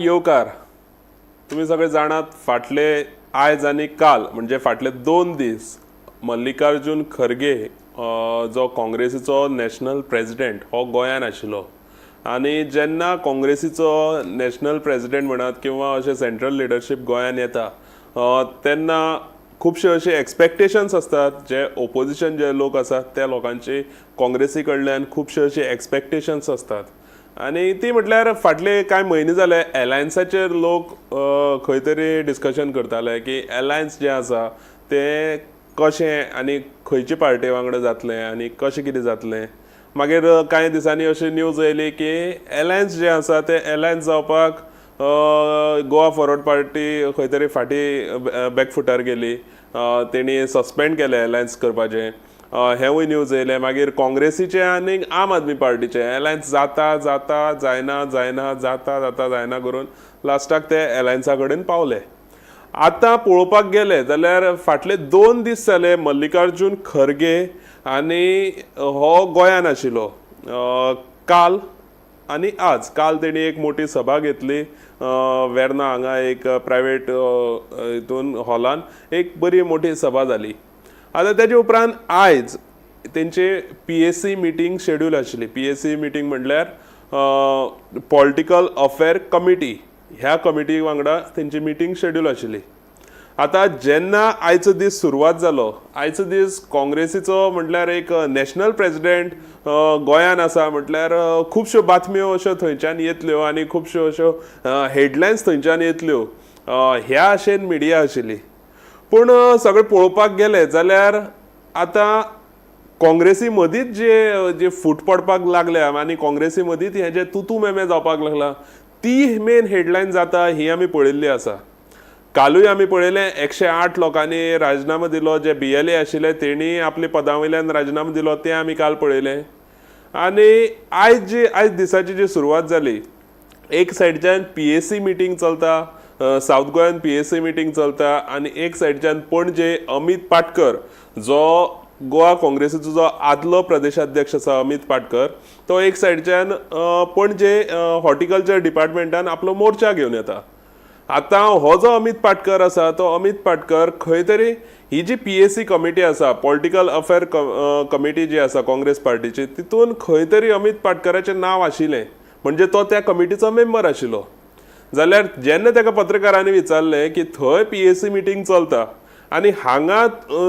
येवकार. तुमी सगळे जाणात, फाटले आयज आनी काल म्हणजे फाटले 2 दीस मल्लिकार्जून खरगे जो काँग्रेसीचो नॅशनल प्रेजिडेंट हो गोंयान आशिल्लो आनी जेन्ना काँग्रेसीचो नॅशनल प्रेजिडेंट म्हणात किंवा अशें सेंट्रल लिडरशीप गोंयान येता तेन्ना खुबशे अशे एक्सपेक्टेशन्स आसतात. जे ओपोजिशन जे लोक आसात त्या लोकांची काँग्रेसी कडल्यान खुबशे अशे एक्सपेक्टेशन्स आसतात आनी ती म्हटल्यार फाटले कांय म्हयने जाले एलायन्साचेर लोक खंय तरी डिस्कशन करताले की एलायन्स जें आसा तें कशें आनी खंयचे पार्टे वांगडा जातलें आनी कशें कितें जातलें. मागीर कांय दिसांनी अशी न्यूज येयली की एलायन्स जें आसा तें एलायन्स जावपाक गोवा फॉरवर्ड पार्टी खंय तरी फाटीं बॅकफुटार गेली, तेणी सस्पेंड केलें एलायन्स करपाचें, हेंवूय न्यूज येयलें. मागीर काँग्रेसीचें आनी आम आदमी पार्टीचें एलायन्स जाता जाता जायना, जायना जाता जाता जायना करून लास्टाक ते एलायन्सा कडेन पावले. आतां पळोवपाक गेले जाल्यार फाटले 2 दीस जाले मल्लिकार्जून खरगे आनी हो गोंयान आशिल्लो, काल आनी आज. काल तेणी एक मोठी सभा घेतली वेर्ना हांगा एक प्रायवेट हितून हॉलान एक बरी मोठी सभा जाली. आतां तेजे उपरांत आयज तेंचे पीएसी मिटींग शेड्यूल आशिल्ली. पीएसी मिटींग म्हटल्यार पॉलिटिकल अफेअर कमिटी. ह्या कमिटी वांगडा तेंची मिटींग शेड्यूल आशिल्ली. आतां जेन्ना आयचो दीस सुरवात जालो, आयचो दीस काँग्रेसीचो म्हटल्यार एक नॅशनल प्रेजिडेंट गोंयान आसा म्हटल्यार खुबश्यो बातम्यो अश्यो थंयच्यान येतल्यो आनी खुबश्यो अश्यो हेडलायन्स थंयच्यान येतल्यो ह्या आशेन मिडिया आशिल्ली. पूण सगळें पळोवपाक गेले जाल्यार आतां काँग्रेसी मदींच जे जे फूट पडपाक लागल्या आनी काँग्रेसी मदींच हें जें तुतू मेमे जावपाक लागला ती मेन हेडलायन जाता ही आमी पळयल्ली आसा. कालूय आमी पळयलें, 108 लोकांनी राजिनामो दिलो. जे बीएलए आशिल्ले तेणी आपल्या पदां वयल्यान राजिनामो दिलो तें आमी काल पळयलें. आनी आयज जी आयज दिसाची जी सुरवात जाली, एक सायडच्यान पीएसी मिटींग चलता, सावथ गोंयान पीएसी मिटींग चलता आनी एक सायडच्यान पणजे अमित पाटकर, जो गोवा काँग्रेसीचो जो आदलो प्रदेशाध्यक्ष आसा अमित पाटकर, तो एक सायडच्यान पणजे हॉर्टिकल्चर डिपार्टमेंटान आपलो मोर्चा घेवन येता. आतां हो जो अमित पाटकर आसा तो अमित पाटकर खंय तरी ही जी पीएसी कमिटी आसा, पॉलिटिकल अफेअर कमिटी जी आसा काँग्रेस पार्टीची, तितून खंय तरी अमित पाटकराचें नांव आशिल्लें, म्हणजे तो त्या कमिटीचो मेंबर आशिल्लो. जाल्यार जेन्ना ताका पत्रकारांनी विचारलें की थंय पीएसी मिटींग चलता आनी हांगा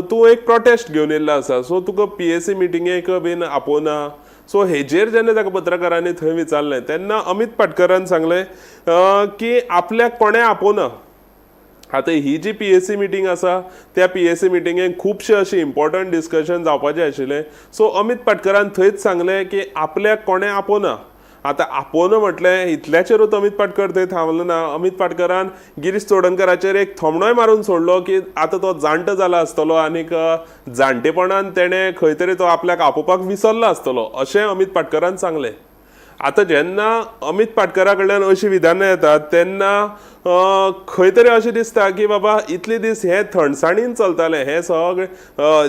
तूं एक प्रोटेस्ट घेवन येयल्लो आसा, सो तुका पीएसी मिटिंगेक बीन आपोवना, सो हेजेर जेन्ना ताका पत्रकारांनी थंय विचारलें तेन्ना अमित पाटकरान सांगलें की आपल्याक कोणें आपोवना. आतां ही जी पीएसी मिटींग आसा त्या पीएसी मिटिंगेक खुबशे अशे इम्पॉर्टंट डिस्कशन जावपाचें आशिल्लें. सो अमित पाटकरान थंयच सांगलें की आपल्याक कोणें आपोवना. आतां आपोवना म्हटलें इतल्याचेरूच अमित पाटकर थंय थांबलो ना. अमित पाटकरान गिरीश चोडणकराचेर एक थोमणोय मारून सोडलो की आतां तो जाणटो जाला आसतलो आनीक जाणटेपणान तेणें खंय तरी तो आपल्याक आपोवपाक विसरलो आसतलो अशें अमित पाटकरान सांगलें. आतां जेन्ना अमित पाटकरा कडल्यान अशीं विधानां येतात तेन्ना खंय तरी अशें दिसता की बाबा इतले दीस हें थंडसाणीन चलतालें हें सगळें,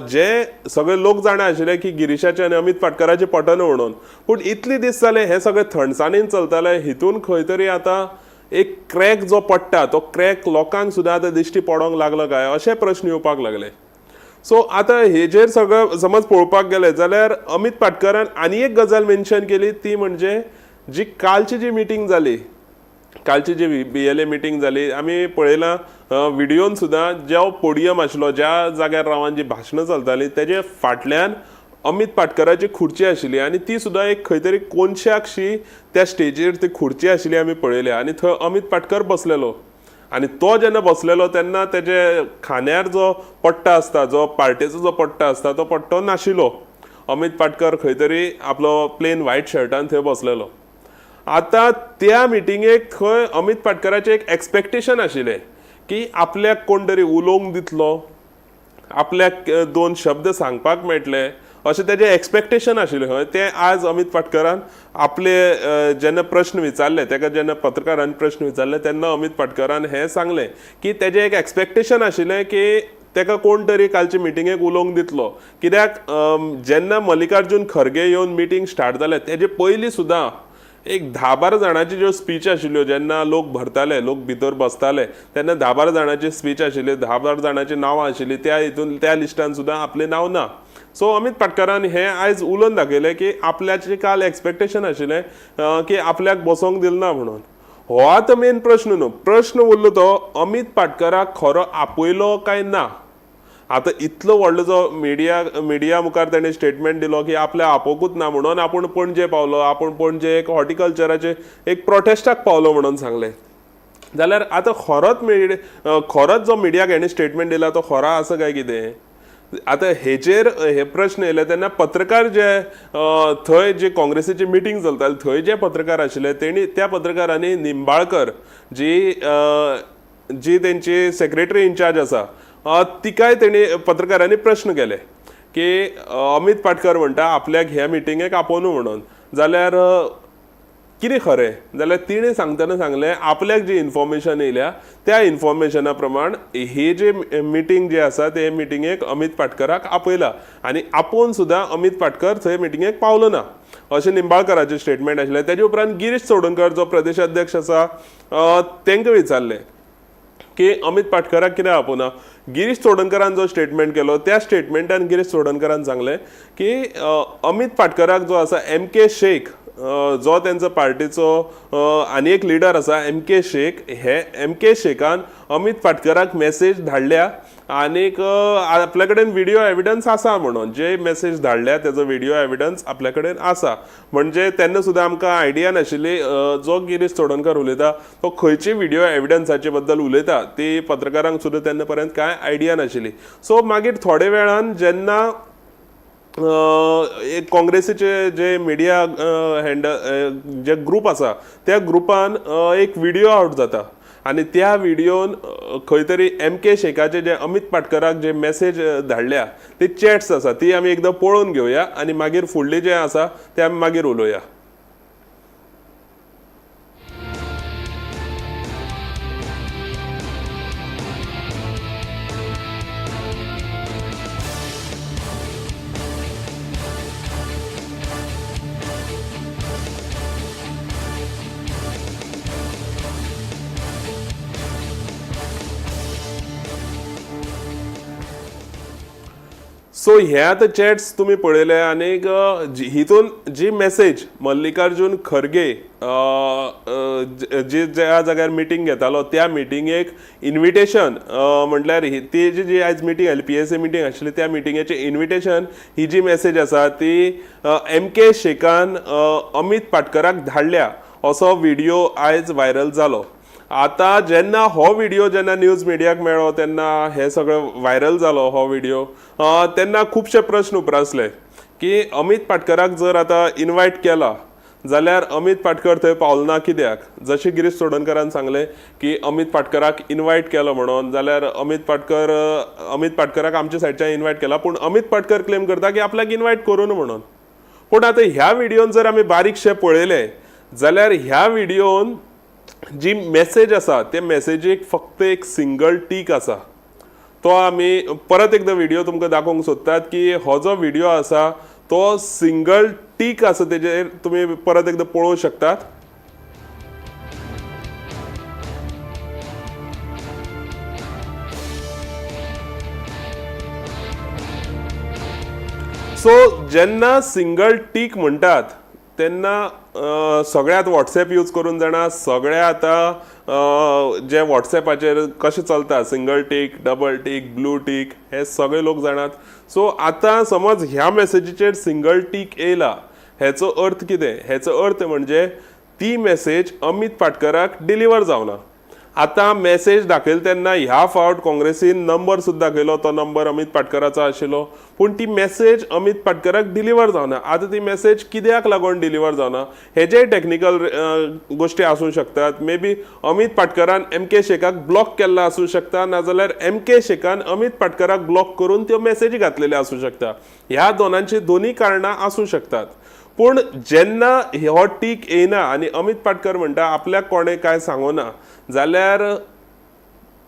जे सगळे लोक जाणा आशिल्ले की गिरीशाचें आनी अमित पाटकराचें पटना म्हणून, पूण इतले दीस जाले हें सगळें थंडसाणीन चलतालें. हितून खंय तरी आतां एक क्रॅक जो पडटा तो क्रॅक लोकांक सुद्दां आतां दिश्टी पडोंक लागलो काय अशे प्रश्न येवपाक लागले. सो आतां हेजेर सगळें समज पळोवपाक गेले जाल्यार अमित पाटकरान आनी एक गजाल मेन्शन केली, ती म्हणजे जी कालची जी मिटींग जाली, कालची जी बीएलए मिटींग जाली, आमी पळयलां विडियोन सुद्दां, जो पोडियम आशिल्लो, ज्या जाग्यार रावन जी भाशणां चलतालीं तेजे फाटल्यान अमित पाटकराची खुर्ची आशिल्ली आनी ती सुद्दां एक खंय तरी कोनशाकशी त्या स्टेजीर ती खुर्ची आशिल्ली आमी पळयल्या आनी थंय अमित पाटकर बसलेलो. आनी तो जेन्ना बसलेलो तेन्ना तेजे खांद्यार जो पट्टा आसता, जो पार्टेचो जो पट्टा आसता, तो पट्टो नाशिल्लो. अमित पाटकर खंय तरी आपलो प्लेन व्हायट शर्टान थंय बसलेलो. आतां त्या मिटिंगेक थंय अमित पाटकराचें एक एक्सपेक्टेशन आशिल्लें की आपल्याक कोण तरी उलोवंक दितलो, आपल्याक दोन शब्द सांगपाक मेळटले अशें तेजें एक्सपेक्टेशन आशिल्लें हय. तें आज अमित पाटकरान आपले जेन्ना प्रश्न विचारले तेका, जेन्ना पत्रकारान प्रश्न विचारले तेन्ना अमित पाटकरान हें सांगलें की तेजें एक एक्सपेक्टेशन आशिल्लें की तेका कोण तरी कालचे मिटिंगेक उलोवंक दितलो, कित्याक जेन्ना मल्लिकार्जून खरगे येवन मिटींग स्टार्ट जालें तेजे पयलीं सुद्दां एक 10-12 जाणांची ज्यो स्पीच आशिल्ल्यो, जेन्ना लोक भरताले, लोक भितर बसताले तेन्ना 10-12 जाणांची स्पीच आशिल्ली, 10-12 जाणांची नांवां आशिल्ली, त्या हितून त्या लिस्टान सुद्दां आपलें नांव ना. सो अमित पाटकारान हें आयज उलोवन दाखयलें की आपल्याचें काल एक्सपेक्टेशन आशिल्लें की आपल्याक बसोंक दिलें ना म्हणून. हो आतां मेन प्रश्न न्हू, प्रश्न उरलो तो अमित पाटकाराक खरो आपयलो काय ना. आतां इतलो व्हडलो जो मिडिया मुखार तेणें स्टेटमेंट दिलो की आपल्याक आपोवकूच ना म्हणून आपूण पणजे पावलो, आपूण पणजे एक हॉर्टिकल्चराचे एक प्रोटेस्टाक पावलो म्हणून सांगलें. जाल्यार आतां खरोच खरोच जो मिडियाक हेणें स्टेटमेंट दिला तो खरो आसा काय कितें, आतां हेचेर हे प्रश्न येयले तेन्ना पत्रकार जे थंय जे काँग्रेसीची मिटींग चलताली थंय जे पत्रकार आशिल्ले तेणी त्या पत्रकारांनी निंबाळकर जी जी तेंची सेक्रेटरी इनचार्ज आसा तिकाय तेणी पत्रकारांनी प्रश्न केले की अमित पाटकर म्हणटा आपल्याक ह्या मिटिंगेक आपोवनू म्हणून, जाल्यार कितें खरें? जाल्यार तिणें सांगतना सांगलें आपल्याक जी इन्फॉर्मेशन येयल्या त्या इन्फॉर्मेशना प्रमाण ही जी मिटींग जी आसा ते मिटिंगेक अमित पाटकराक आपयला आनी आपोवन सुद्दां अमित पाटकर थंय मिटिंगेक पावलो ना अशें निंबाळकराचें स्टेटमेंट आशिल्लें. तेजे उपरांत गिरीश चोडणकर जो प्रदेशाध्यक्ष आसा तांकां विचारलें की अमित पाटकराक कित्याक आपोवना. गिरीश चोडणकरान जो स्टेटमेंट केलो त्या स्टेटमेंटान गिरीश चोडणकरान सांगलें की अमित पाटकराक जो आसा एम के शेख जो तेंचो पार्टीचो आनी एक लिडर आसा एम के शेख, हे एम के शेखान अमित पाटकराक मॅसेज धाडल्या आनीक आपल्या कडेन व्हिडियो एविडन्स आसा म्हणून, जे मॅसेज धाडल्या तेजो व्हिडियो एविडन्स आपल्या कडेन आसा. म्हणजे तेन्ना सुद्दां आमकां आयडिया नाशिल्ली जो गिरीश चोडणकर उलयता तो खंयची व्हिडियो एविडन्साचे बद्दल उलयता ती पत्रकारांक सुद्दां तेन्ना पर्यंत कांय आयडिया नाशिल्ली. सो मागीर थोडे वेळान जेन्ना एक काँग्रेसीचे जे मिडिया हँडल जे ग्रूप आसा त्या ग्रुपान एक व्हिडियो आवट जाता आनी त्या व्हिडियोन खंय तरी एम के शेखाचे जे अमित पाटकराक जे मॅसेज धाडल्या ती चॅट्स आसा ती आमी एकदां पळोवन घेवया आनी मागीर फुडली जें आसा तें आमी मागीर उलोवया. सो हे आतां चॅट्स तुमी पळयले आनीक हितून जी मॅसेज मल्लिकार्जून खरगे जी ज्या जाग्यार मिटींग घेतालो त्या मिटिंगेक इन्विटेशन म्हटल्यार ती जी जी आयज मिटींग आसली PSA meeting आशिल्ली त्या मिटिंगेचें इन्विटेशन ही जी मॅसेज आसा ती एम के शेखान अमित पाटकराक धाडल्या असो व्हिडियो आयज व्हायरल जालो. आतां जेन्ना हो व्हिडियो जेन्ना न्यूज मिडियाक मेळ्ळो तेन्ना हे सगळें व्हायरल जालो हो व्हिडियो तेन्ना खुबशे प्रश्न उप्रासले की अमित पाटकराक जर आतां इनवायट केला जाल्यार अमित पाटकर थंय पावलो ना कित्याक? जशें गिरीश चोडणकरान सांगलें की अमित पाटकराक इनवायट केलो म्हणून, जाल्यार अमित पाटकराक आमच्या सायडच्यान इनवायट केला पूण अमित पाटकर क्लेम करता की आपल्याक इनवायट करूं न्हू म्हणून. पूण आतां ह्या व्हिडियोन जर आमी बारीकशें पळयलें जाल्यार ह्या व्हिडियोन जी मॅसेज आसा ते मॅसेजीक फक्त एक सिंगल टीक आसा. तो आमी परत एकदां व्हिडियो तुमकां दाखोवंक सोदतात की हो जो व्हिडियो आसा तो सिंगल टीक आसा तेजेर तुमी परत एकदां पळोवंक शकतात. सो जेन्ना सिंगल टीक म्हणटात तेन्ना सगळ्यांत वॉट्सॅप यूज करून जाणा सगळे आतां जे वॉट्सॅपाचेर कशें चलता single tick, double tick, blue tick हे सगळे लोक जाणात. सो आतां समज ह्या मॅसेजीचेर सिंगल टीक येयला हेचो अर्थ कितें? हेचो अर्थ म्हणजे ती मॅसेज अमित पाटकराक डिलिव्हर जावना. आतां मॅसेज दाखयला तेन्ना ह्या फावट काँग्रेसीन नंबर सुद्दां दाखयलो तो नंबर अमित पाटकराचो आशिल्लो पूण ती मॅसेज अमित पाटकराक डिलिव्हर जावना. आतां ती मॅसेज कित्याक लागून डिलिव्हर जावना हेजेय टॅक्निकल गोश्टी आसूं शकतात. मे बी अमित पाटकरान एम के शेखाक ब्लॉक केल्लो आसूं शकता, नाजाल्यार एम के शेखान अमित पाटकराक ब्लॉक करून त्यो मॅसेजी घातलेल्यो आसूं शकता. ह्या दोनांची दोनूय कारणां आसूं शकतात. पूण जेन्ना हो टीक येयना आनी अमित पाटकर म्हणटा आपल्याक कोणें कांय सांगूना जाल्यार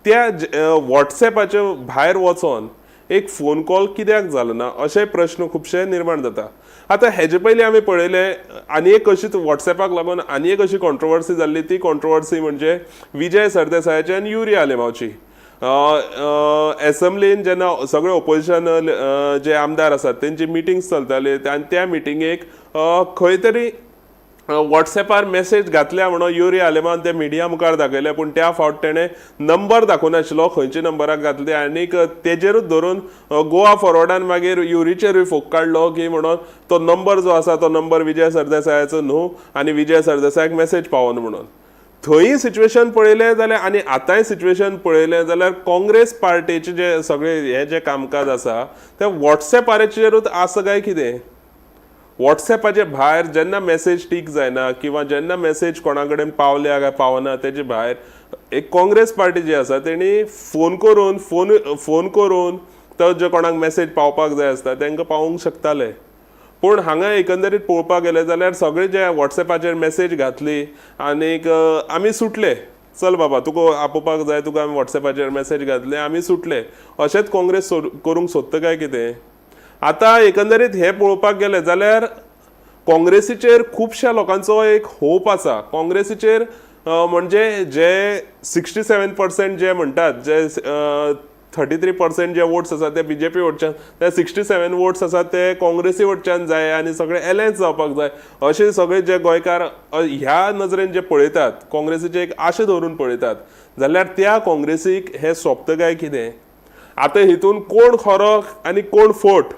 त्या वॉट्सॅपाचे भायर वचोन एक फोन कॉल कित्याक जालो ना अशे प्रश्न खुबशे निर्माण जाता. आतां हेजे पयलीं आमी पळयलें आनी एक अशीच वॉट्सॅपाक लागून आनी एक अशी कॉन्ट्रोवर्सी जाल्ली. ती कॉन्ट्रोवर्सी म्हणजे विजय सरदेसायाची आनी युरी आलेमावची. एसेंब्लीन जेन्ना सगळे ओपोजिशन जे आमदार आसात तेंची मिटिंग्स चलताली आनी त्या मिटिंगेक खंय तरी वॉट्सॅपार मॅसेज घातल्या म्हणून युरी आलेमान ते मिडिया मुखार दाखयले, पूण त्या फावट तेणें नंबर दाखोवनाशिल्लो खंयच्या नंबराक घातले आनीक तेजेरूच धरून गोवा फॉरवर्डान मागीर युरीचेरूय फोग काडलो की म्हणून तो नंबर जो आसा तो नंबर विजय सरदेसायाचो न्हू आनी विजय सरदेसायाक मॅसेज पावोना म्हणून. थंय सिच्युएशन पळयलें जाल्यार आनी आतांय सिच्युएशन पळयलें जाल्यार काँग्रेस पार्टीचें जे सगळें हें जें कामकाज आसा तें वॉट्सॅपाचेरूच आसा काय कितें? वॉट्सॅपाचे भायर जेन्ना मॅसेज टीक जायना किंवा जेन्ना मॅसेज कोणा कडेन पावल्या काय पावना तेजे भायर एक काँग्रेस पार्टी जी आसा तेणी फोन करून फोन फोन करून तो जे कोणाक मॅसेज पावपाक जाय आसता तांकां पावोवंक शकताले. पूण हांगा एकंदरीत पळोवपाक गेले जाल्यार सगळे जे वॉट्सॅपाचेर मॅसेज घातली आनीक आमी सुटले, चल बाबा तुका आपोवपाक जाय, तुका आमी वॉट्सॅपाचेर मॅसेज घातले, आमी सुटले, अशेंच काँग्रेस करूंक सोदता काय कितें? आतां एकंदरीत हें पळोवपाक गेलें जाल्यार काँग्रेसीचेर खुबश्या लोकांचो एक होप आसा. काँग्रेसीचेर म्हणजे जे 67% जे म्हणटात, जे 33% जे वोट्स आसात ते बीजेपी वटच्यान, ते 67 वोट्स आसात ते काँग्रेसी वटच्यान जाय आनी सगळे एलायन्स जावपाक जाय अशे सगळे जे गोंयकार ह्या नजरेन जे पळयतात, काँग्रेसीचे एक आशा दवरून पळयतात जाल्यार त्या काँग्रेसीक हें सोंपता काय कितें? आतां हितून कोण खरो आनी कोण फट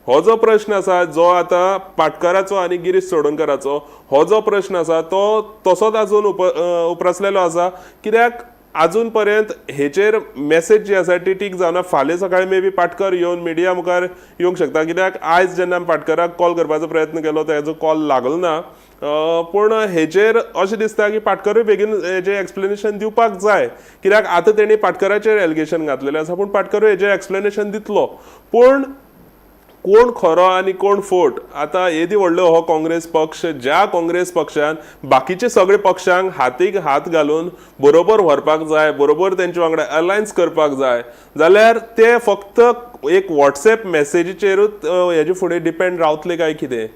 हो जो प्रश्न आसा, जो आतां पाटकराचो आनी गिरीश चोडणकराचो हो जो प्रश्न आसा तो तसोच आजून उपरासलेलो आसा. कित्याक आजून पर्यंत हेचेर मॅसेज जी आसा ती टीक जावना. फाल्यां सकाळीं मे बी पाटकर येवन मिडिया मुखार येवंक शकता, कित्याक आयज जेन्ना आमी पाटकराक कॉल करपाचो प्रयत्न केलो तेजो कॉल लागलो ना. पूण हेचेर अशें दिसता की पाटकरूय बेगीन हेजें एक्सप्लेनेशन दिवपाक जाय, कित्याक आतां तेणी पाटकराचेर एलिगेशन घातलेलें आसा, पूण पाटकरूय हेजेर एक्सप्लेनेशन दितलो. पूण कोण खरो आनी कोण फट, आतां येदी व्हडलो हो काँग्रेस पक्ष, ज्या काँग्रेस पक्षान बाकीचे सगळे पक्षांक हातीक हात घालून बरोबर व्हरपाक जाय, बरोबर तेंचे वांगडा अलायन्स करपाक जाय, जाल्यार ते फक्त एक वॉट्सएप मॅसेजीचेरूच हेजे फुडें डिपेंड रावतले काय कितें,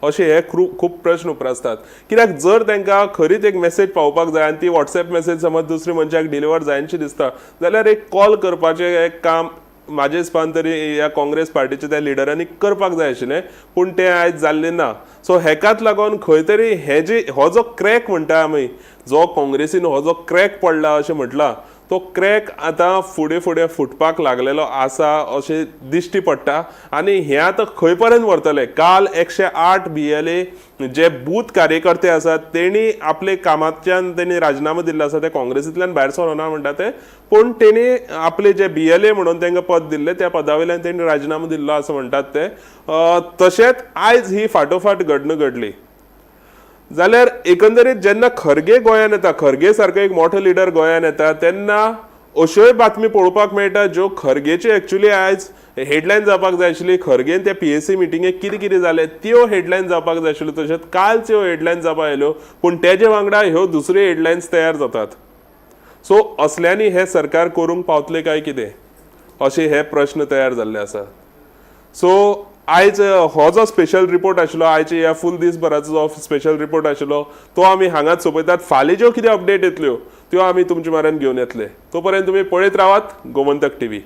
अशे हे खूब प्रश्न उप्रासतात. कित्याक जर तांकां खरीच एक मॅसेज पावोवपाक जाय आनी ती वॉट्सएप मॅसेज समज दुसरी मनशाक डिलिव्हर जायनशी दिसता जाल्यार एक कॉल करपाचें एक काम म्हाजे हिसपान तरी ह्या काँग्रेस पार्टीच्या त्या लिडरांनी करपाक जाय आशिल्लें, पूण तें आयज जाल्लें ना. सो हेकाच लागून खंय तरी हे जे हो जो क्रॅक म्हणटा आमी, जो काँग्रेसीन हो जो क्रॅक पडला अशें म्हटलां, तो क्रॅक आतां फुडें फुडें फुटपाक लागलेलो आसा अशें दिश्टी पडटा. आनी हें आतां खंय पर्यंत व्हरतले? काल 108 BLA जे बूथ कार्यकर्ते आसात तेणी आपले कामांतल्यान तेणी राजिनामो दिल्लो आसा, ते काँग्रेसींतल्यान भायर सरोना म्हणटा ते, पूण तेणी आपले जे BLA म्हणून तांकां पद दिल्लें त्या पदा वयल्यान तेणी राजिनामो दिल्लो आसा म्हणटात ते. तशेंच आयज ही फाटोफाट घडणूक घडली जाल्यार एकंदरीत जेन्ना खरगे गोंयान येता, खरगे सारको एक मोठो लिडर गोंयान येता, तेन्ना अश्योय बातमी पळोवपाक मेळटा ज्यो खरगेची एक्चुली आयज हेडलायन जावपाक जाय आशिल्ली. खरगेन त्या PAC मिटिंगेक कितें कितें जालें त्यो हेडलायन जावपाक जाय आशिल्ल्यो, तशेंच कालच्यो हेडलायन जावपाक आयल्यो, पूण तेजे वांगडा ह्यो दुसऱ्यो हेडलायन्स तयार जातात. सो असल्यांनी हें सरकार करूंक पावतलें काय कितें, अशे हे प्रश्न तयार जाल्ले आसा. सो आयज हो जो स्पेशल रिपोर्ट आशिल्लो, आयचे ह्या फूल दीसभराचो जो स्पेशल रिपोर्ट आशिल्लो तो आमी हांगाच सोंपयतात. फाल्यां ज्यो कितें अपडेट येतल्यो त्यो आमी तुमचे म्हऱ्यान घेवन येतले. तो पर्यंत तुमी पळयत रावात गोमंतक टीव्ही.